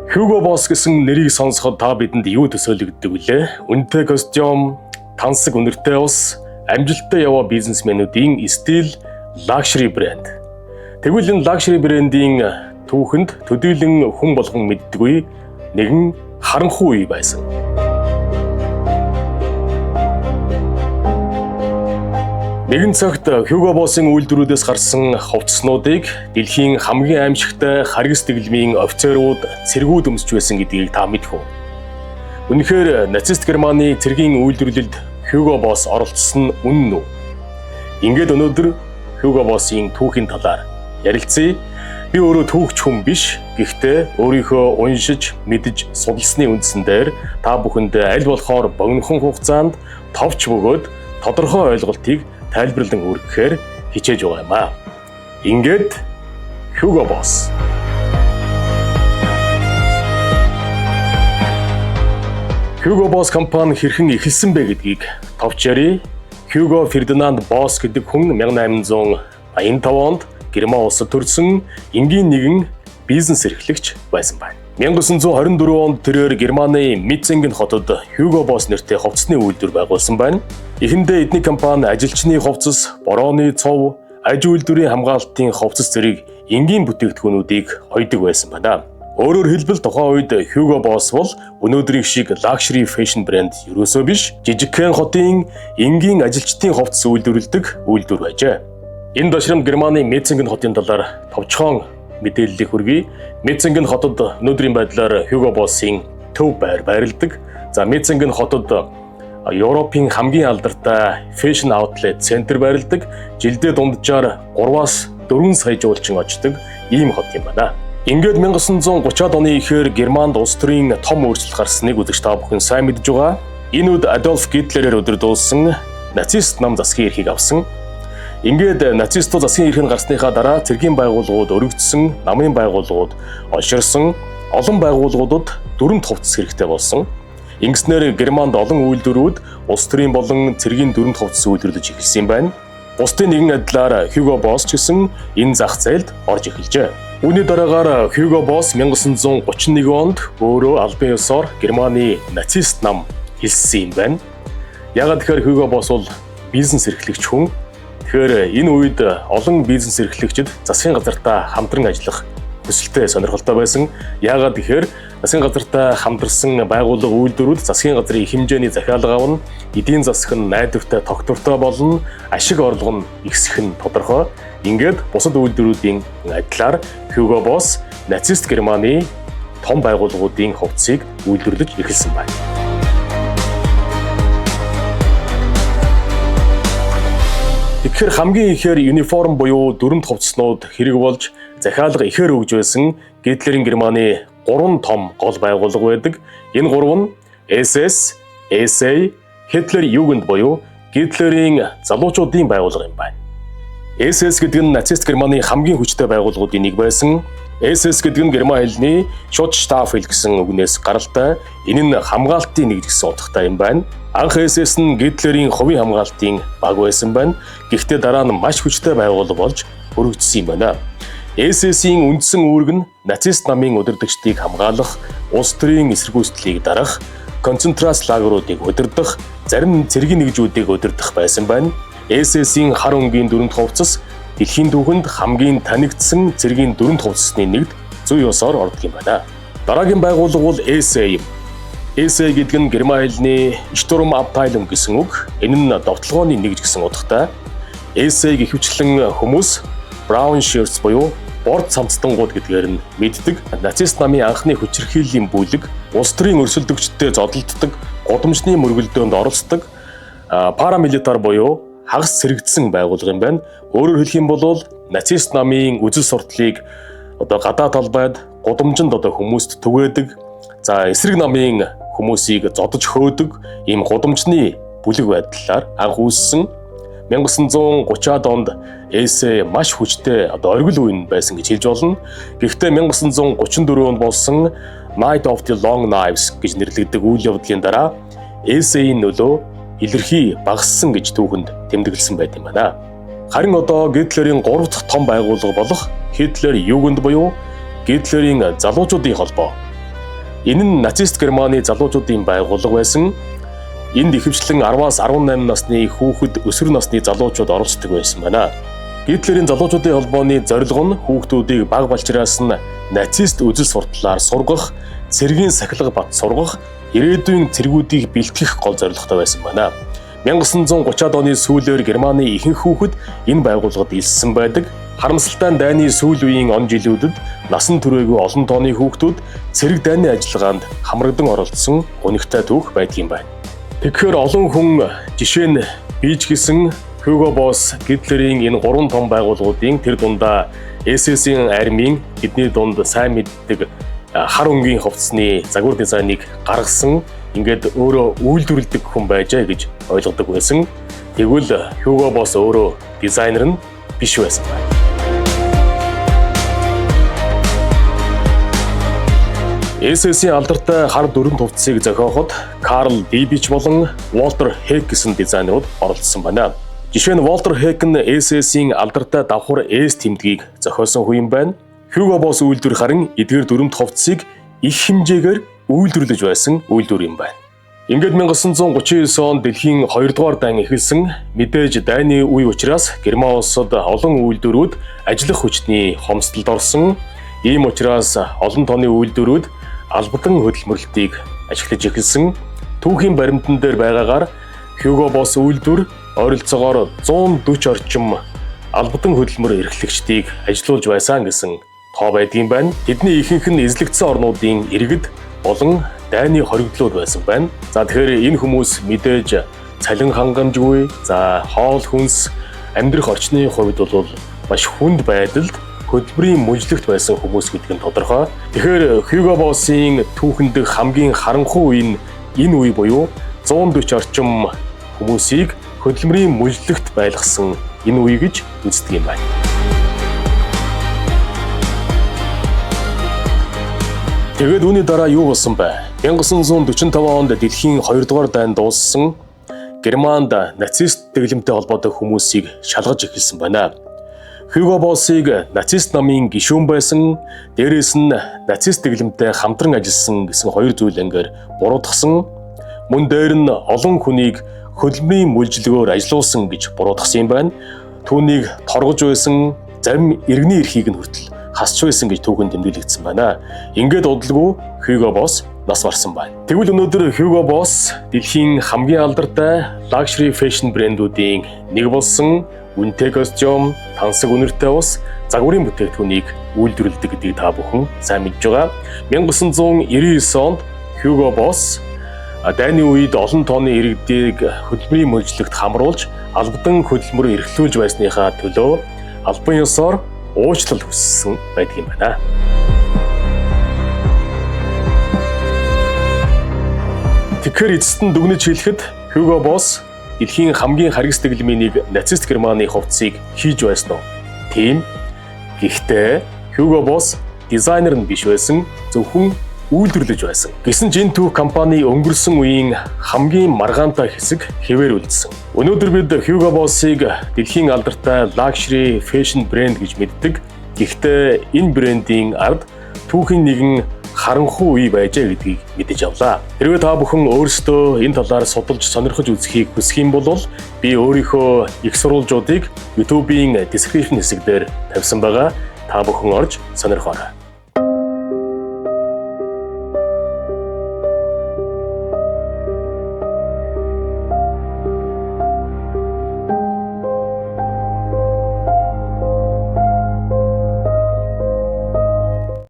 Hugo Boss гэсэн нэрийг сонсоход та бидэнд юу төсөөлөгддөг вүлээ? Үнэтэй костюм, тансаг үнэртэй ус, амжилттай яваа бизнесмэнүүдийн стил, luxury брэнд. Тэгвэл энэ luxury брендийн түүхэнд төдийлөн хүн болгон мэддэггүй нэгэн харанхуй үе байсан. Нэгэн цагт Hugo Boss-ын үйлдвэрүүдээс гарсан хувцаснуудыг дэлхийн хамгийн аимшигтай харгас дэглэмийн офицерууд, цэргүүд өмсөж байсан гэдгийг та мэдэх үү? Үнэхээр нацист Германы цэргийн үйлдвэрлэлд Hugo Boss оролцсон нь үнэн үү? Ингээд өнөөдөр Hugo Boss-ын түүхийн талаар ярилцъя. Би өөрөө түүхч хүн биш. Гэхдээ өөрийнхөө уншиж, мэдэж, судалсны үндсэн дээр та бүхэнд аль болохоор богинохон хугацаанд товч бөгөөд тодорхой ойлголтыг тайлбарлан хүргэхээр хичээж байгаа юм аа. Ингээд Hugo Boss. Hugo Boss компани хэрхэн эхэлсэн бэ гэдгийг товч яръя. Hugo Ferdinand Boss гэдэг хүн 1885 онд Герман улсад төрсэн энгийн нэгэн бизнес эрхлэгч байсан байна. 1924 онд тэрээр Германы Митценген хотод Hugo Boss нэртэй хувцсны үйлдвэр байгуулсан байна. Эхэндээ эдний компани ажилчны хувцас, борооны цов, аж үйлдвэрийн хамгаалтын хувцас зэрэг энгийн бүтээгдэхүүнүүдийг хойдог байсан байна. Өөрөөр хэлбэл тухайн үед Hugo Boss бол өнөөдрийн шиг luxury fashion брэнд ерөөсөө биш, жижигхэн хотын энгийн ажилчдын хувцас үйлдвэрлэдэг үйлдвэр байжээ. Энэ дашрамд Германы Митценген хотын талаар товчхон мэдээллийг хүргэе. Митценген хотод өнөөдрийн байдлаар Hugo Boss-ын төв байр байрладаг. За, Митценген хотод Европын хамгийн алдартай fashion outlet центр байрладаг. Жилдээ дунджаар 3-аас 4 сая жуулчин очдог ийм хот юм байна. Ингээд 1930-ад оны эхээр Германд улс төрийн том өөрчлөлт гарсныг үзэгч та бүхэн сайн мэдж байгаа. Энэ үед Адольф Гитлерээр удирдуулсан нацист нам засгийн эрхийг авсан. Ингээд нацистууд засгийн эрх нь гарсныхаа дараа цэргийн байгууллагууд өргөдсөн, намын байгууллагууд олширсан, олон байгууллагуудад дүрэмт хувцас хэрэгтэй болсон. Ингэснээр Германд олон үйлдвэрүүд улс төрийн болон цэргийн дүрэмт хувцас үйлдвэрлэж эхэлсэн юм байна. Бусдын нэгэн адилаар Hugo Boss ч гэсэн энэ зах зээлд орж эхэлжээ. Үүний дараагаар Hugo Boss 1931 онд өөрөө албан ёсоор Германы нацист нам хэлсэн юм байна. Яагаад тэгэхээр Hugo Boss бол бизнес эрхлэгч хүн. Тэгэхээр энэ үед олон бизнес эрхлэгчид засгийн газартаа хамтран ажиллах хүсэлтэй, сонирхолтой байсан. Яагаад гэхээр засгийн газартаа хамтарсан байгууллага, үйлдвэрүүд засгийн газрын их хэмжээний захиалга авна, эдийн засаг нь найдвартай, тогтвортой болно, ашиг орлого нь ихсэх нь тодорхой. Ингээд бусад үйлдвэрүүдийн адилаар Hugo Boss нацист Германы том байгууллагуудын хувцсыг үйлдвэрлэж эхэлсэн байна. Тэгэхээр хамгийн ихээр униформ буюу дүрэмт хувцаснууд хэрэг болж захиалга ихээр өгж байсан Гитлерийн Германы гурван том гол байгууллага байдаг. Энэ гурав нь SS, SA, Hitler Jugend буюу Гитлерийн залуучуудын байгууллага юм байна. SS гэдэг нь нацист Германы хамгийн хүчтэй байгууллагуудын нэг байсан. SS гэдэг нь герман хэлний Schutzstaffel гэсэн үгнээс гаралтай. Энэ нь хамгаалтын нэг гэсэн утгатай юм байна. Анх SS нь Гитлерийн хувийн хамгаалтын баг байсан байна. Гэхдээ дараа нь маш хүчтэй байгууллага болж өргөжсөн юм байна. SS-ийн үндсэн үүрэг нь нацист намын удирдагчдыг хамгаалах, улс төрийн эсэргүүцлийг дарах, концентрац лагеруудыг удирдах, зарим цэргийн нэгжүүдийг удирдах байсан байна. SS-ийн хар өнгийн дүрэмт хувцас дэлхийн түүхэнд хамгийн танигдсан цэргийн дүрэмт хувцасны нэгд зүй ёсоор ордог юм байна. Дараагийн байгууллага бол SA юм. SA гэдэг нь герман хэлний Sturmabteilung гэсэн үг. Энэ нь довтолгооны нэгж гэсэн утгатай. SA-г ихэвчлэн хүмүүс Brown Shirts буюу борд цамцтангууд гэдгээр нь мэддэг. Нацист намын анхны хүчирхийллийн бүлэг, улс төрийн өрсөлдөгчдөд зодолддог, гудамжны мөргөлдөөнд оролцдог paramilitary буюу хагас сэрэгдсэн байгууллага юм байна. Өөрөөр хэлэх юм бол нацист намын үзэл сурталыг одоо гадаа талбайд, гудамжинд одоо хүмүүст түгээдэг. За, эсрэг намын хүмүүсийг зодож хөөдөг ийм гудамжны бүлэг байдлаар анх үүссэн. 1930-ад онд SA маш хүчтэй, одоо оргил үе байсан гэж хэлж болно. Гэхдээ 1934 онд болсон Night of the Long Knives гэж нэрлэгддэг үйл явдлын дараа SA-ийн нөлөө илэрхий багассан гэж түүхэнд тэмдэглэсэн байт юм байна. Харин одоо Гитлерийн 3 дахь том байгууллага болох Хитлер Югенд буюу Гитлерийн залуучуудын холбоо. Энэ нь нацист Германы залуучуудын байгууллага байсан. Энд ихэвчлэн 10-аас 18 насны хүүхэд, өсвөр насны залуучууд оролцдог байсан байна. Гитлерийн залуучуудын холбооны зорилго нь хүүхдүүдийг бага балчраас нь нацист үзэл сурталаар сургах, цэргийн сахилга бат сургах, ирээдүйн цэргүүдийг бэлтгэх гол зорилготой байсан байна. 1930-ад оны сүүлээр Германы ихэнх хүүхэд энэ байгууллагад элссэн байдаг. Харамсалтай нь дайны сүүл үеийн он жилүүдэд насан туршаагүй олон тооны хүүхдүүд цэрэг дайны ажиллагаанд хамрагдан оролцсон гунигтай түүх байдгийн байна. Тэгэхээр олон хүн, жишээ нь би ч гэсэн, Hugo Boss, Гитлерийн энэ гурван том байгууллагуудын тэр дундаа SS-ийн армийн бидний дунд сайн мэддэг хар өнгийн хувцсны загвар дизайныг гаргасан, ингээд өөрөө үйлдвэрлэдэг хүн байжээ гэж ойлгодог байсан. Тэгвэл Hugo Boss өөрөө дизайнер нь биш байсан байна. SS-ийн алдартай хар дүрэмт хувцсыг зохиоход Карл Дибич болон Уолтер Хек гэсэн дизайнерууд оролцсон байна. Жишээ нь, Уолтер Хек нь SS-ийн алдартай давхар S тэмдгийг зохиосон хүн юм байна. Hugo Boss үйлдвэр харин эдгээр дүрэмт хувцсыг их хэмжээгээр үйлдвэрлэж байсан үйлдвэр юм байна. Ингээд 1939 онд дэлхийн 2 дугаар дайн эхэлсэн. Мэдээж дайны үе учраас Герман улсад олон үйлдвэрүүд ажиллах хүчний хомсдолд орсон. Ийм учраас олон тооны үйлдвэрүүд албадан хөдөлмөрлөлтийг ашиглаж эхэлсэн. Түүхийн баримтан дээр байгаагаар Hugo Boss үйлдвэр ойролцоогоор 140 орчим албадан хөдөлмөр эрхлэгчдийг ажилуулж байсан гэсэн тоо байдгийн байна. Тэдний ихэнх нь эзлэгдсэн орнуудын иргэд болон дайны хоригдлууд байсан байна. За, тэгэхээр энэ хүмүүс мэдээж цалин хангамжгүй, за, хоол хүнс, амьдрах орчны хувьд бол маш хүнд байдалд хөдөлмөрийн мөлжлөгт байсан хүмүүс гэдэг нь тодорхой. Тэгэхээр Hugo Boss-ийн түүхэн дэх хамгийн харанхуй үе нь энэ үе буюу 140 орчим хүмүүсийг хөдөлмөрийн мөлжлөгт байлгасан энэ үе гэж үздэг юм байна. Тэгээд үүний дараа юу болсон бэ? 1945 онд дэлхийн 2 дугаар дайн дууссан. Германд нацист дэглэмтэй холбоотой хүмүүсийг шалгаж эхэлсэн байна. Hugo Boss-ыг нацист намын гишүүн байсан, дээрээс нь нацист дэглэмтэй хамтран ажилласан гэсэн хоёр зүйлэнгээр буруутгасан. Мөн дээр нь олон хүнийг хөдөлмөрийн мөлжлөгөөр ажилуулсан гэж буруутгасан юм байна. Түүнийг торгож байсан, зарим иргэний эрхийг нь хүртэл хасч байсан гэж түүхэнд тэмдэглэгдсэн байна. Ингээд удалгүй Hugo Boss нас барсан байна. Тэгвэл өнөөдөр Hugo Boss дэлхийн хамгийн алдартай luxury fashion брэндүүдийн нэг болсон, үнэтэй костюм, тансаг үнэртэй ус, загварын бүтээгдэхүүнийг үйлдвэрлэдэг гэдгийг та бүхэн сайн мэдж байгаа. 1999 онд Hugo Boss дайны үед олон тооны иргэдийг хөдөлмөрийн мөлжлөгт хамруулж, албадан хөдөлмөр эрхлүүлж байсныхаа төлөө албан ёсоор уучлал хүссэн байдаг юм байна. Тэгэхээр эцэст нь дүгнэж хэлэхэд Hugo Boss дэлхийн хамгийн харгас дэглэмийн нэг нацист Германы хувцсыг хийж байсан уу? Тийм. Гэхдээ Hugo Boss дизайнер нь биш байсан, зөвхөн үйлдвэрлэж байсан. Гэсэн ч энэ түүх компани өнгөрсөн үеийн хамгийн маргаантай хэсэг хэвээр үлдсэн. Өнөөдөр бид Hugo Boss-ыг дэлхийн алдартай luxury fashion брэнд гэж мэддэг. Гэхдээ энэ брендийн ард түүхийн нэгэн харанхуй үе байжээ гэдгийг мэдэж авлаа. Хэрвээ та бүхэн өөрсдөө энэ талаар судалж сонирхож үзэхийг хүсэх юм бол би өөрийнхөө их сурвалжуудыг YouTube-ийн description хэсэг дээр тавьсан байгаа. Та бүхэн орж сонирхоорой.